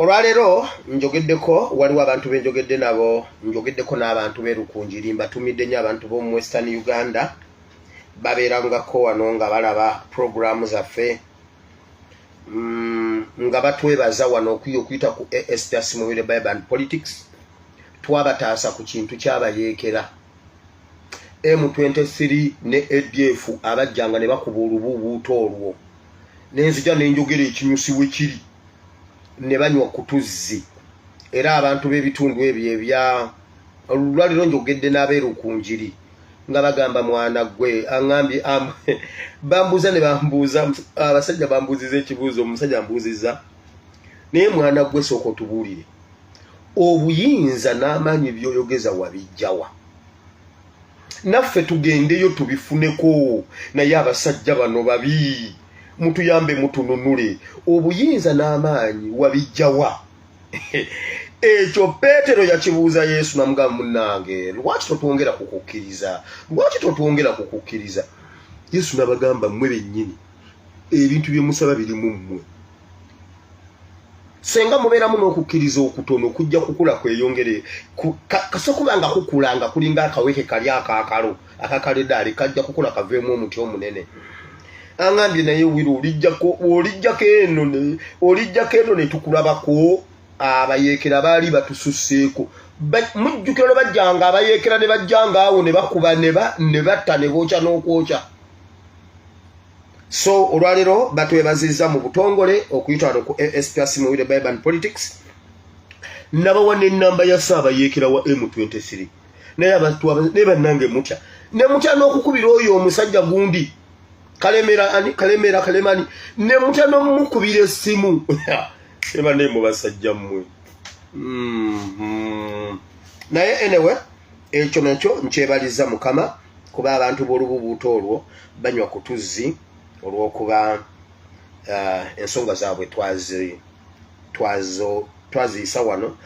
Olwaleero njogeddeko, waliwo abantu benjogedde nabo, njogeddeko n'abantu b'e Rukungiri, mbatumidde nnyo abantu b'omu Western Uganda, babeerangako wano nga balaba puroguraamu zaffe, nga batwebaza wano okuyita ku AS Muwire Bible and Politics. Twabataasa ku kintu kyabayeekera M23 ne ADF abajjanga ne bakuba olubuubuuto olwo, nenzija nenjogera ekinyusi we kiri ne banywa ku tuzzi. Era abantu b'ebitundu ebyo ebya olwaliro njogedde n'ab'e Rukungiri nga bagamba mwana gwe aŋambye, bambuuza ne bambuuza, abasajja bambuuziza ekibuuzo, omusajja ambuuziza, naye mwana gwe sooka otubuulire obuyinza n'amaanyi by'oyogeza wabijjawa, naffe tugendeyo tubifuneko, naye abasajja bano babi, mutuyambe mutununule, obuyinza n'amaanyi wabijjawa? Ekyo Peetero yakibuuza Yesu namugamba, munnange lwaki totwongera ku kukkiriza, lwaki totwongera ku kukkiriza? Yesu n'abagamba, mmwe bennyini ebintu bye musaba birimu mmwe, senga mubeeramu n'okukkiriza okutono kujja kukula kweyongere, kase kuba nga kukula nga kulinga akaweke kali akakalo akakaledaali, kajja kukula kaveemu omuti omunene. Angambye naye wiro olijjako eno, olijjako eno ne tukulabako. Abayeekera baali batususseeko, mujjukira lwe bajjanga abayeekera ne bajjanga awo ne bakuba ne batta ne bookya n'okwokya. So olwaleero batwebazizza mu butongole okuyita wano ku AS Muwire Bible and Politics, nabawa n'ennamba ya Ssaabayeekera wa M23, naye abantu naye bannange mutya ne mutya n'okukubira oyo omusajja gundi Kalemera, ani Kalemera, Kalemani, ne mutya n'omukubira essimu. Eba naye mubasajja mmwe. Naye anyway ekyo nakyo nkyebaliza Mukama, kuba abantu b'olububuuto olwo banywa ku tuzzi olw'okuba ensonga zaabwe twaziyisa wano.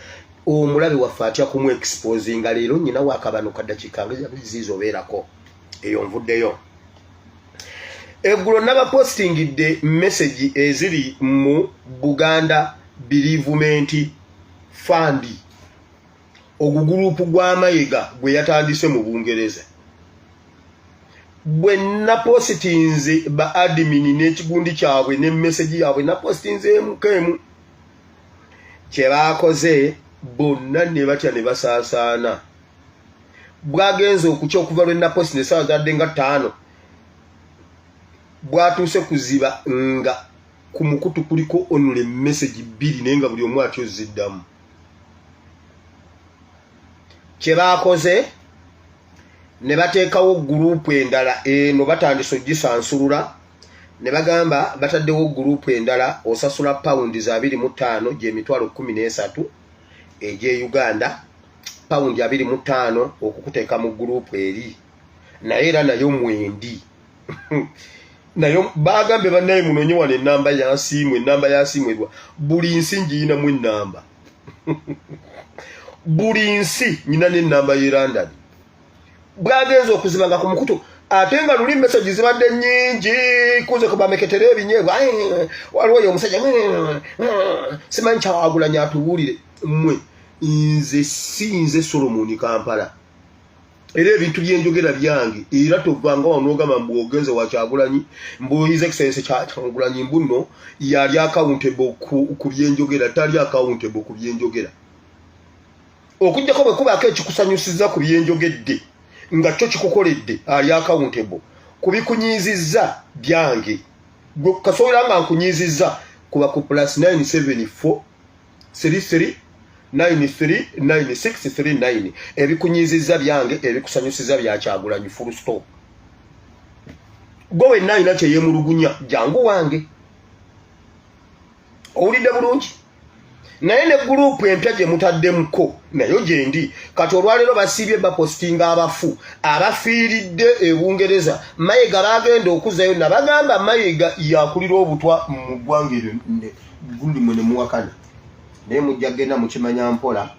Omulabe waffe atya kumu exposinga leero nyina wakabano kaddakiika ziizo obeerako eyo nvuddeyo. Eggulo nabapostingidde message eziri mu Buganda Bereavement Fund, ogugurupu gw'Amayiga gwe yatandise mu Bungereza. Bwe napositinze ba admin n'ekigundi kyabwe ne message yaabwe, napositinze emuko emu, kye baakoze bonna ne batya ne basaasaana. Bwagenze okukya okuva lwe napositinze essaawa zadde nga 5, bwatuuse kuziba nga ku mukutu kuliko only message 2, naye nga buli omu atyo ziddamu. Kye baakoze ne bateekawo gurupu endala, eno batandise ogisansulula ne bagamba bataddewo gurupu endala, osasula pawundi za 25 gy'emitwalo 13 egy'e Uganda, pawundi 25 okukuteeka mu gurupu eri, naye era nayo mwendi nayo bagambye bannaye munonye wano ennamba ya nsiimu, ennamba ya nsiimu erwa buli nsi ngiyinamu ennamba, buli nsi nyina n'ennamba y'e London. Bwagenze okuziba nga ku mukutu ate nga luli message zibadde nnyingi kunze kubameketera ebinyeebwa, waliwo oyo omusajja simanyi Kyagulanyi atubuulire mmwe. Nze si nze Solomon Kampala, era ebintu byenjogera byange, era tovanga wano n'ogamba mbu ogenze wa Kyagulanyi, mbu His Excellency Kyagulanyi mbu nno yali accountable ku byenjogera. Tali accountable ku byenjogera, okuggyako bwe kubaako ekikusanyusiza ku byenjogedde nga kyo kikukoledde, ali accountable. Ku bikunyiizizza byange, gwe kasobola nga nkunyiizizza kuba ku +974 33 939639, ebikunyiizizza byange, ebikusanyusiza bya Kyagulanyi, full stop. Gwe wenna alina kyeyemulugunya jangu wange, owulidde bulungi. Naye ne gurupu empya gye mutaddemuko nayo gyendi. Kati olwaleero basiibye bapositinga abafu abafiiridde e Bungereza. Mayiga bagenda okuzzayo, nabagamba Mayiga yakulira obutwa mu ggwanga eryo gundi, mwe ne muwakana, naye mujja genda mukimanya mpola.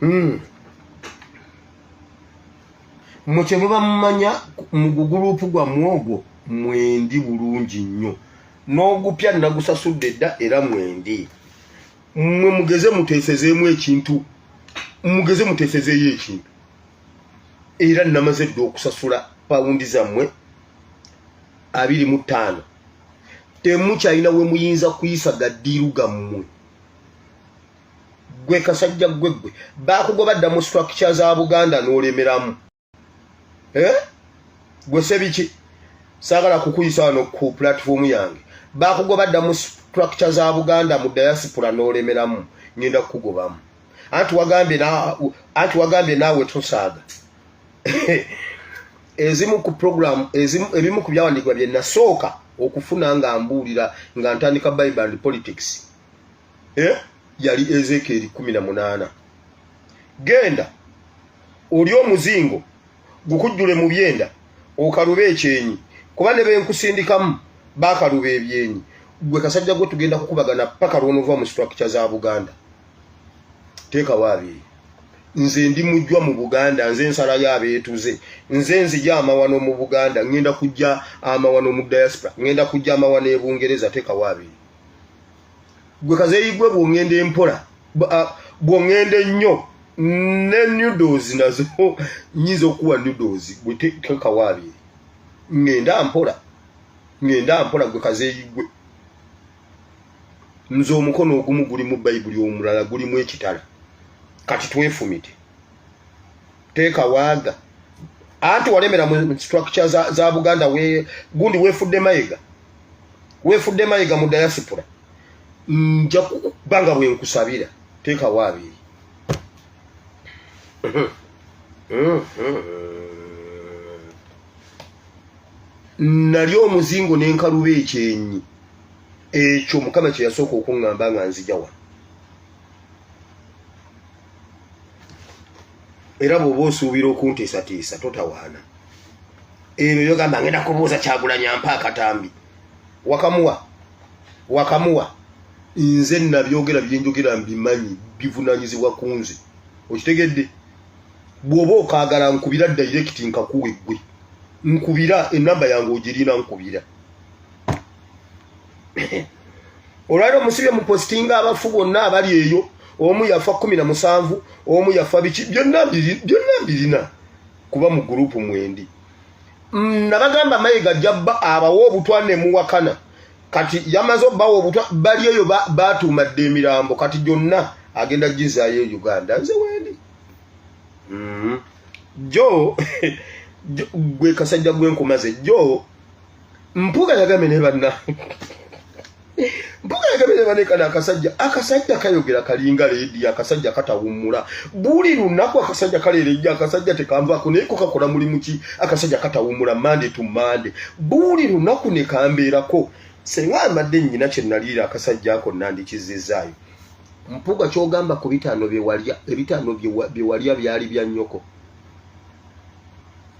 Mwe kye muba mumanya mu guguluupu gwammwe ogwo mwendi bulungi nnyo n'ogupya nagusasudde dda era mwendi. Mwe mugeze muteesezeemu ekintu, mugeze muteesezeeyo ekintu era namaze dda okusasula pawundi zammwe 25. Temukyalina we muyinza kuyisa gaddiiru gammwe. Gwe kasajja gwe gwe bakugoba dda mu structure za Buganda n'olemeramu. Eh? Gwe sebiki saagala kukuyisa wano ku platform yange. Bakugoba dda mu structure za Buganda mu diaspora n'olemeramu, ngenda kukugobamu. Anti wagambye na anti wagambye naawe tosaaga. Ezimu ku program ezimu ebimu ku byawandiikibwa bye nasooka okufuna nga mbuulira nga ntandika Bible and politics. Yali Ezekiel 18. Genda oli omuzingo gukujjule mu byenda okalube ekyenyi kuba ne benkusindikamu bakaluba ebyenyi. Gwe kasajja gwe tugenda kukubagana paka lwonova mu structure za Buganda. Teekawo abiri. Nze ndi mujjwa mu Buganda, nze nsala y'abeetuze, nze nzija amawano mu Buganda, ngenda kujja amawano mu diaspora, ngenda kujja amawano e Bungereza. Teekawo abiri. Gwe kazeeyi gwe bw'ongenda empola, bw'ongenda ennyo ne noodles nazo nyinza okuwa noodles. Gwe teekawo abiri. Ngenda mpola, ngenda mpola. Gwe kazeeyi gwe, nze omukono ogumu gulimu Bayibuli, omulala gulimu ekitala. Kati twefumite. Teeka waaga anti walemera mu structure za Buganda. We gundi weefudde Mayiga, weefudde Mayiga mu diaspora. Nja kubanga bwe nkusabira. Teekawo abiri. Nali omuzingo n'enkaluba ekyenyi. Ekyo Mukama kye yasooka okuŋŋamba nga nzija wano. Era bw'oba osuubira okuntiisatiisa totawaana. Ebyo byogamba ngenda kubuuza Kyagulanyi ampa akatambi, wakamuwa wakamuwa. Nze nabyogera, byenjogera mbimanyi, bivunanyizibwa ku nze. Okitegedde? Bw'oba okaagala nkubira direct nkakuwe. Ggwe nkubira, enamba yange ogirina, nkubira. Olwaliro musibye mu postinga abafu bonna abali eyo, omu yafa 17, omu yafa biki, byonna byonna mbirina kuba mu gurupu mwendi. Nabagamba Mayiga jabba abawa obutwa ne muwakana. Kati yamaze obbawa obutwa, bali eyo batuumadde emirambo, kati gyonna agenda gizaayo e Uganda. Nze wendi. Jo gwe kasajja gwe nkumaze. Jo Mpuga yagambye ne banna, Mpuga yagambye ne banne, kano akasajja kayogera kalinga leediyo, akasajja katawummula buli lunaku, akasajja kaleera ejja, akasajja tekanvaako, naye ko kakola mulimu ki? Akasajja katawummula Monday to Monday, buli lunaku ne kambeerako. Senga mbadde nnyina kye naliira akasajja ako nandikizizaayo. Mpuga, kyogamba ku 5 bye walya, 5 bye walya byali bya nnyoko?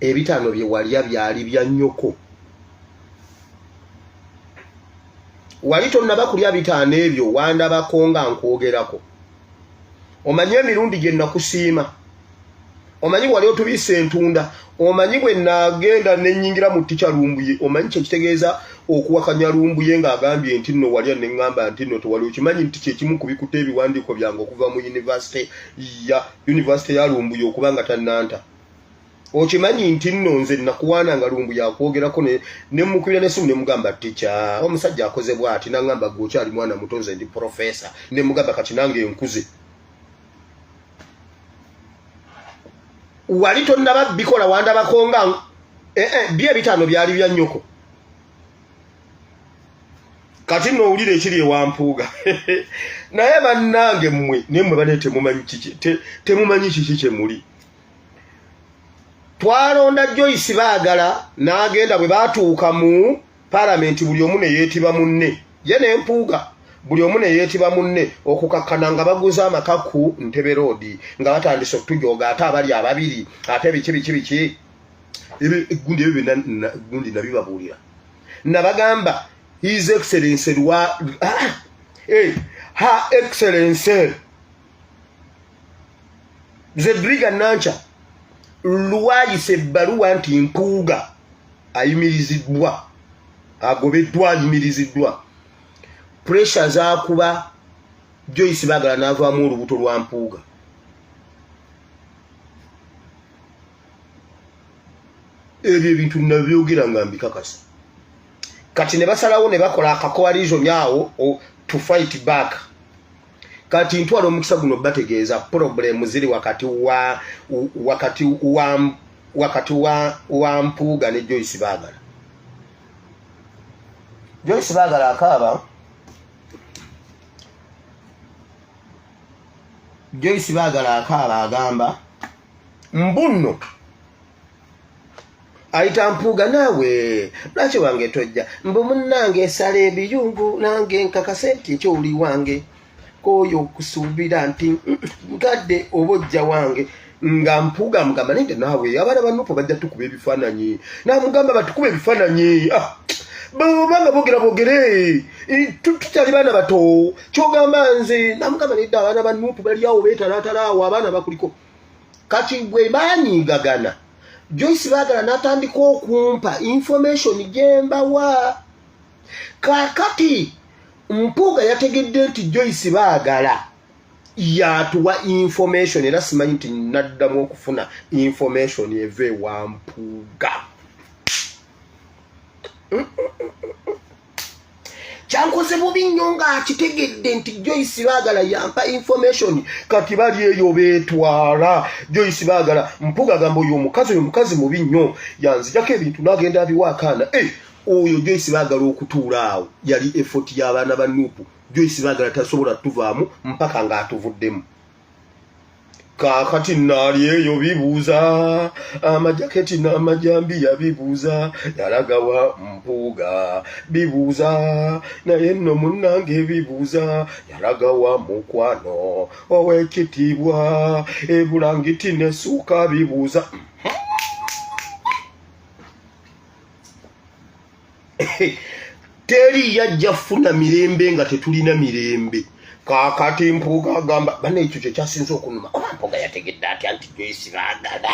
5 bye walya byali bya nnyoko? Wali tonnaba kulya 5 ebyo, wandabako nga nkwogerako? Omanyi emirundi gye nakusiima? Omanyi wali otubiisa entunda? Omanyi bwe nagenda nenyingira mu tica Lumbuye? Omanyi kyekitegeeza okuwakanya Lumbuye ng'agambye nti nno walya, neŋŋamba nti nno tewali? Okimanyi nti kyekimu ku bikuta ebiwandiiko byange okuva mu university ya Lumbuye okuba nga tannanta? Okimanyi nti nno nze nakuwaana nga Lumbuye akwogerako ne mukubira n'essimu ne mugamba, "Tica, omusajja akoze bw'ati," naŋŋamba, "Gwe okyali mwana muto, nze ndi profesa." Ne mugamba, "Kati nange nkuze." Wali tonnaba bikola, wandabako nga bye 5 byali bya nnyoko? Kati nno owulira ekiri ewampuuga. Naye bannange mmwe, naye mmwe bane temumanyi kiki, temumanyi kiki kye muli. Twalonda Joyce Baagala n'agenda. Bwe baatuuka mu palamenti, buli omu ne yeetiba munne, ye ne Mpuuga, buli omu ne yeetiba munne okukakkana nga baguze amaka ku Ntebe Road, nga batandise okutujooga, ate abali ababiri, ate biki biki biki. Gundi ebyo byonna gundi nabibabuulira, nabagamba His Excellence lwa her Excellence. Zedriga Nanca lwayisa ebbaluwa nti Mpuuga ayimiriziddwa, agobeddwa, ayimiriziddwa. Pressure zakuba Joyce Bagala n'avaamu olubuto lwa Mpuuga. Ebyo ebintu nabyogera nga mbikakasa. Kati ne basalawo ne bakola akacoalition awo to fight back. Kati ntwala omukisa guno bategeeza problem ziri wakati wa wakati wa wakati wa wa Mpuuga ne Joyce Bagala. Joyce Bagala akaaba, Joyce Bagala akaaba agamba mbunno ayita Mpuuga, naawe lwaki wange tojja, mbu munnange esala ebiyungu nange nkakase nti nkyoli wange kooyo okusuubira nti nkadde oba ojja wange. Nga Mpuuga amugamba nende naawe abaana ba Nupu bajja tukuba ebifaananyi, namugamba batukuba ebifaananyi, ah, banga boogera boogere, tukyali baana bato, kyogamba nze namugamba nedda, abaana ba Nupu bali awo beetalaatala awo, abaana bakuliko. Kati bwe banyiigagana, Joyce Bagala n'atandika okumpa information gyembawa. Kaakati Mpuuga yategedde nti Joyce Bagala yatuwa information, era simanyi nti naddamu okufuna information eva ewa Mpuuga. Kyankoze bubi nnyo ng'akitegedde nti Joyce Baagala yampa information. Kati bali eyo beetwala Joyce Baagala. Mpuuga agamba oyo omukazi, oyo omukazi mubi nnyo, yanzijako ebintu n'agenda abiwa akaana. Eh, oyo Joyce Baagala okutuula awo yali effort y'abaana ba Nupu. Joyce Baagala tasobola tuvaamu mpaka ng'atuvuddemu. Kaakati naali eyo bibuuza amajaketi n'amajambiya, bibuuza yalagawa Mpuuga, bibuuza naye nno munnange, bibuuza yalagawa mukwano ow'ekitiibwa ebulangiti nesuuka, bibuuza. Teri yajja funa mirembe nga tetulina mirembe. Kaakati Mpuuga agamba bana, ekyo kye kyasinze okunuma. Oba Mpuuga yategedde atya nti Joyce Baagala?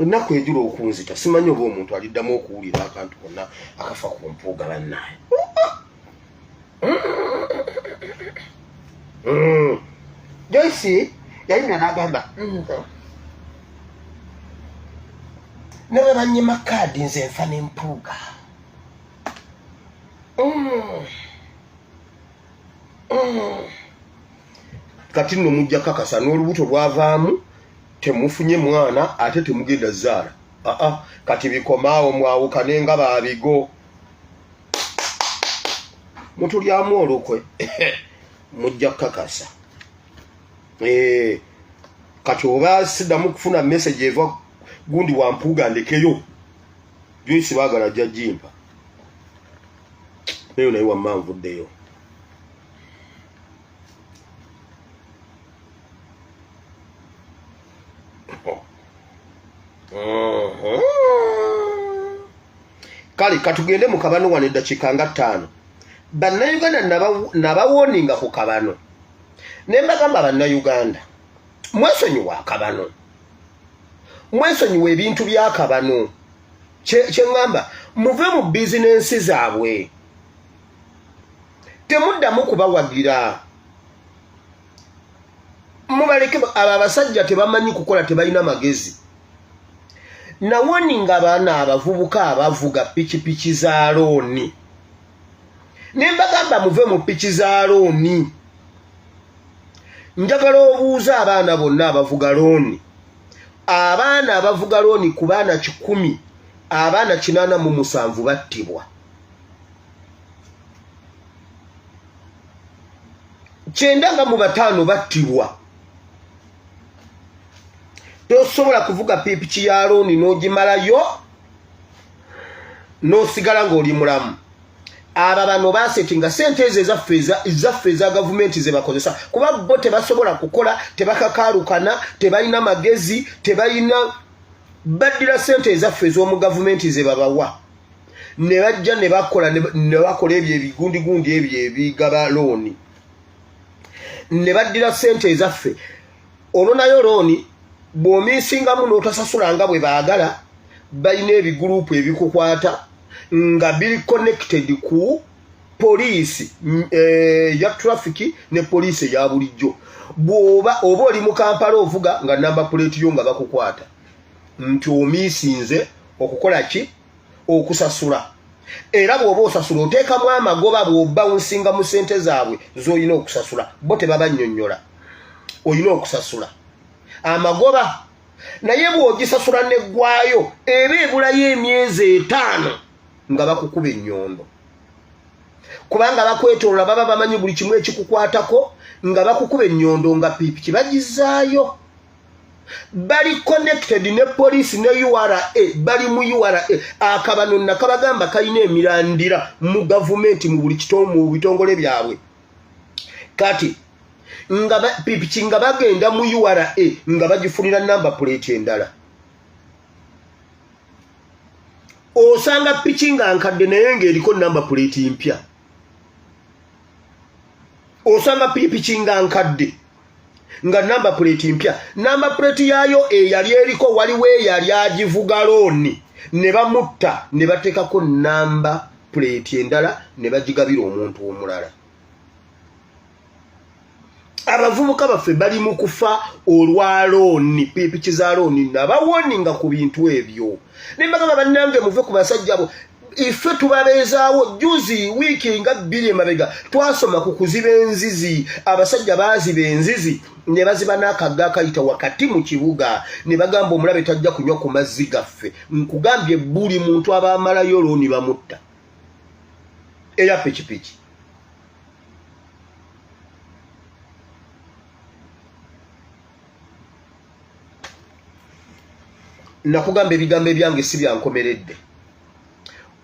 Ennaku ejula okunzita, simanyi oba omuntu aliddamu okuwulira akantu konna akafa ku Mpuuga. Bannaye, Joyce yayimira n'agamba ne bwe banyima kaadi nze nfa n'Empuuga. Kati nno mujja kakasa n'olubuto lwavaamu, temufunye mwana ate temugenda zaala. Aa, kati bikomaawo, mwawukane nga babigo mutulyamu olukwe, mujja kukakasa. Eh, kati oba siddamu kufuna message eva gundi wa Mpuuga, ndekeyo Joyce Baagala ajja jimpa nayo, naye wamma nvuddeyo. Kale katugende mu kabano wano eddakiika nga 5. Bannayuganda, nabawoninga ku kabano ne mbagamba, bannayuganda mwesonyiwa akabano, mwesonyiwa ebintu byakabano. Kyeŋŋamba, muve mu bizinensi zaabwe, temuddamu kubawagira, mubaleke. Abo abasajja tebamanyi kukola, tebalina magezi. Nawoninga abaana abavubuka abavuga pikipiki za looni ne mbagamba muve mu piki za looni. Njagala obuuza abaana bonna abavuga looni, abaana abavuga looni, ku baana 100, abaana 87 battibwa, 95 battibwa. Tosobola kuvuga pipiki ya looni n'ogimalayo n'osigala ng'oli mulamu. Aba bano basetinga sente ezo ezaffe eza gavumenti ze bakozesa, kuba bo tebasobola kukola, tebakakaalukana, tebalina magezi, tebalina. Baddira sente ezaffe ez'omu gavumenti ze babawa ne bajja ne bakola, ne bakola ebyo ebigundigundi ebyo ebigaba looni. Ne baddira ssente ezaffe. Olwo nayo looni bw'omiisingamu n'otasasula nga bwe baagala, balina ebiguruupu ebikukwata nga biri connected ku poliisi ya traffic ne poliisi eya bulijjo. Bw'oba oba oli mu Kampala ovuga nga namba puleeti yo nga bakukwata nti omiisinze okukola ki, okusasula. Era bw'oba osasula oteekamu amagoba, bw'obawunsinga mu ssente zaabwe z'olina okusasula, bo tebabannyonnyola, olina okusasula amagoba. Naye bw'ogisasula neggwayo, eba ebulayo emyezi 5 nga bakukuba ennyondo, kubanga bakwetolola, baba bamanyi buli kimu ekikukwatako, nga bakukuba ennyondo nga piipiki bagizaayo. Bali connected ne poliisi ne URA, bali mu URA. Akabano nakabagamba kalina emirandira mu gavumenti, mu buli mu bitongole byabwe. Kati nga pipiki nga bagenda mu URA nga bagifunira number plate endala. Osanga piki nga nkadde naye ng'eriko number plate mpya. Osanga pikipiki nga nkadde nga number plate mpya, number plate yaayo eyali eriko waliwo eyali agivuga looni ne bamutta, ne bateekako number plate endala ne bagigabira omuntu omulala. Abavubuka baffe bali mu kufa olwa looni, pikipiki za looni. Nabawoninga ku bintu ebyo ne mbagamba, bannange, muve ku basajja abo, ife tubabeezaawo. Juzi wiiki nga 2 emabega twasoma ku kuziba enzizi. Abasajja baaziba enzizi ne baziba n'akagga akayita wakati mu kibuga, ne bagamba omulabe tajja kunywa ku mazzi gaffe. Nkugambye, buli muntu abaamalayo looni bamutta eya pikipiki. Nakugamba ebigambo ebyange si byankomeredde.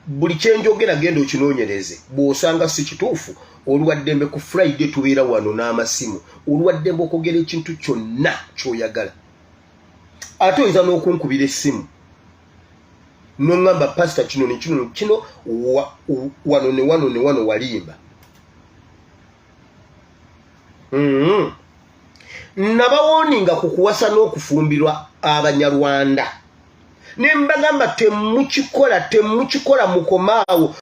Buli kyenjogera genda okinoonyereze. Bw'osanga si kituufu, oluwaddembe ku Friday tubeera wano n'amasimu, oluwaddembe okwogera ekintu kyonna ky'oyagala. Ate oyinza n'okunkubira essimu noŋŋamba, "Pasita, kino ne kino kino, wano ne wano ne wano walimba." Nabawooninga ku kuwasa n'okufumbirwa Abanyarwanda, ne mbagamba, "Temukikola, temukikola, mukomaawo."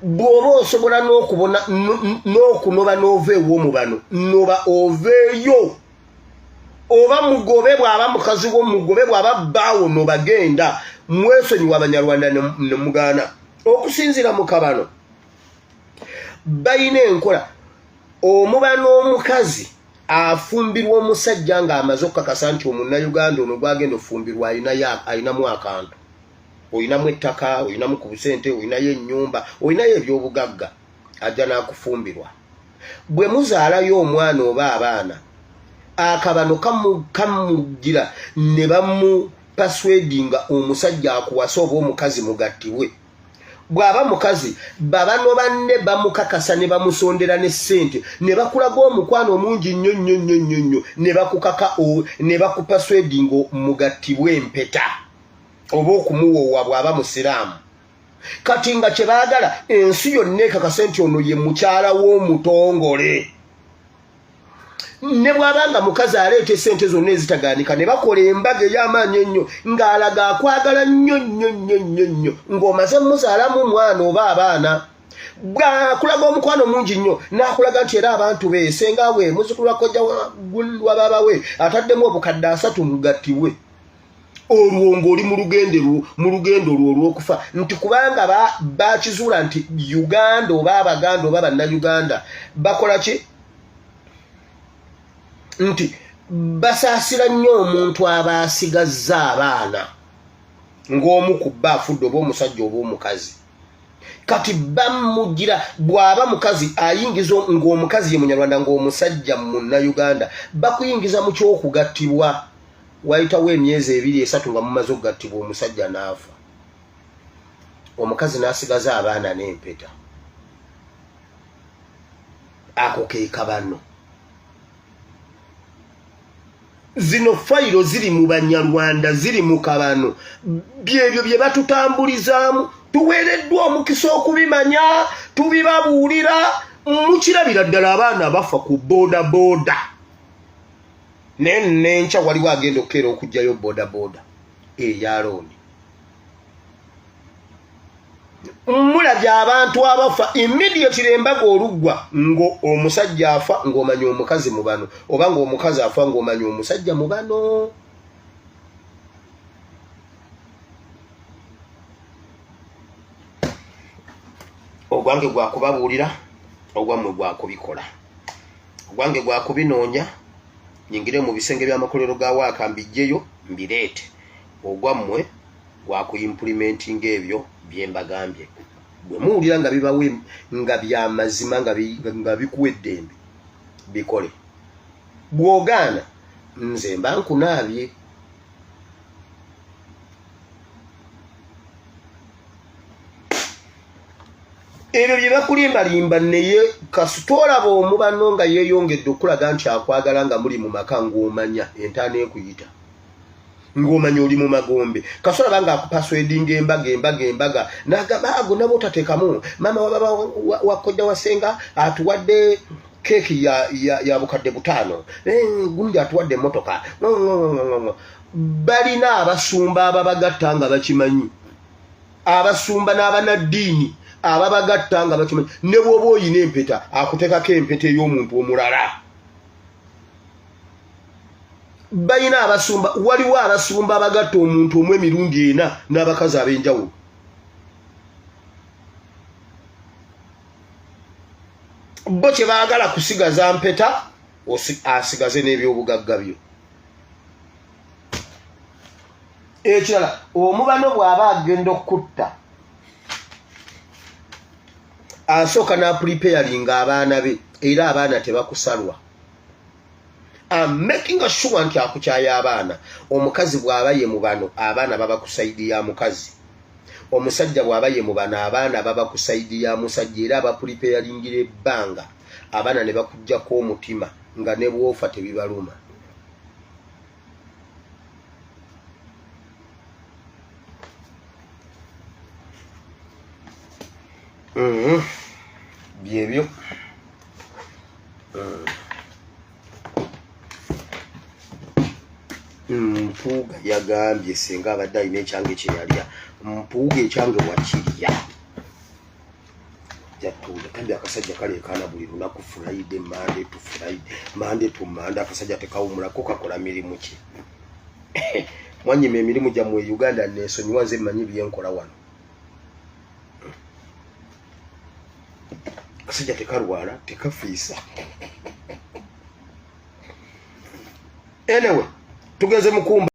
Bw'oba osobola n'okubona n'okunoba n'ova ew'omubano, noba oveeyo, oba mugobe. Bw'aba mukazi wo, mugobe. Bw'aba bbaawo, nobagenda mwesonyiwa Abanyarwanda. Ne mugaana. Okusinziira mu kabano, balina enkola. Omuba n'omukazi afumbirwa omusajja ng'amaze okukakasa nti omunnayuganda ono gwagenda ofumbirwa ayinamu akantu, oyinamu ettaka, oyinamu ku busente, oyinayo ennyumba, oyinayo ebyobugagga, ajja n'akufumbirwa. Bwe muzaalayo omwana oba abaana, akabano kamugira ne bamupaswedinga omusajja akuwasa oba omukazi mugattibwe. Bw'aba mukazi, babano banne bamukakasa ne bamusondera ne ssente, ne bakulaga omukwano omungi nnyo nnyo nnyo nnyo nnyo, ne bakukaka, ne bakupaswedinga mugattibwe empeta oba okumuwoowa bw'aba musiraamu. Kati nga kye baagala ensi yonna ekakase nti ono ye mukyala w'omutongole. Ne bw'aba nga mukazi, aleeta esente zonna ezitaganika, ne bakola embaga ey'amaanyi ennyo ng'alaga akwagala nnyo nnyo nnyo nnyo nnyo, ng'omaze muzaalamu mwana oba abaana. Bwakulaga omukwano mungi nnyo, n'akulaga nti era abantu be, senga we, muzukulu wa kojja wa baaba we, ataddemu obukadde 30 mugattibwe. Olwo ng'oli mu lugendo lwo olw'okufa, nti kubanga bakizuula nti Uganda oba Abaganda oba Bannayuganda bakola ki, nti basaasira nnyo omuntu aba asigazza abaana ng'omu ku bba afudde, oba omusajja oba omukazi. Kati bamugira, bw'aba mukazi ayingiza, ng'omukazi ye Munyarwanda, ng'omusajja Munnayuganda, bakuyingiza mu kyokugattibwa. Wayitawo emyezi 2, 3 nga mumaze okugattibwa, omusajja n'afa, omukazi n'asigaza abaana n'empeta. Ako ke kabano. Zino fayiro ziri mu Banyarwanda, ziri mu kabano. Byebyo bye batutambulizaamu. Tuweereddwa omukisa okubimanya, tubibabuulira. Mukirabira ddala abaana bafa ku boda boda, naye nenkya waliwo agenda okukeera okugjayo boda boda eya looni. Mulabye abantu abafa immediately embaga oluggwa, ng'omusajja afa ng'omanya omukazi mu bano, oba ng'omukazi afa ng'omanya omusajja mu bano. Ogwange gwakubabuulira, ogwammwe gwakubikola. Ogwange gwakubinoonya, nyingire mu bisenge by'amakolero ga waaka mbijjeyo mbireete. Ogwammwe gwakuimpulimentinga ebyo bye mbagambye. Bwe muwulira nga bibawe nga byamazima, nga bikuwa eddembe, bikole. Bw'ogaana, nze mba nkunaabye. Ebyo bye bakulimbalimba, naye kasita olaba omubano nga yeeyongedde okulaga nti akwagala nga muli mu maka, ng'omanya entaana ekuyita, ng'omanya oli mu magombe. Kasita olaba nga akupaswedinga embaga, embaga, embaga, n'agamba ago nabo otateekamu maama wababa wa kojja wa ssenga atuwadde keeki ya 5000, gundi atuwadde emmotoka. Balina abasumba ababagatta nga bakimanyi, abasumba n'abanaddiini ababagatta nga bakimanyi. Ne bw'oba oyina empeta, akuteekako empeta ey'omuntu omulala. Balina abasumba, waliwo abasumba abagatta omuntu omu emirundi ena n'abakazi ab'enjawulo. Bo kye baagala kusigaza mpeta, asigaze n'ebyobugagga byo. Ekirala, omubano bw'aba agenda okutta, asooka n'apulipeyalinga abaana be, era abaana tebakusalwa. Making sure nti akukyaya abaana. Omukazi bw'aba ye mubano, abaana baba ku side ya mukazi. Omusajja bw'aba ye mubano, abaana baba ku side ya musajja. Era abapulipeyalingira ebbanga abaana ne bakugjako omutima nga ne bwofa tebibaluma. Byebyo. Mpuuga yagambye senga abadde alina ekyange kyeyalya. Mpuuga, ekyange wakirya jatuula kambi. Akasajja kaleekaana buli lunaku, Friday, Monday to Friday, Monday to Monday. Akasajja tekawumulako, kakola mirimu ki? Mwanyima emirimu gyammwe e Uganda, neesonyiwa nze mmanyi byenkola wano. Akasajja tekalwala, tekafiisa. Anyway, tugenze mukumba.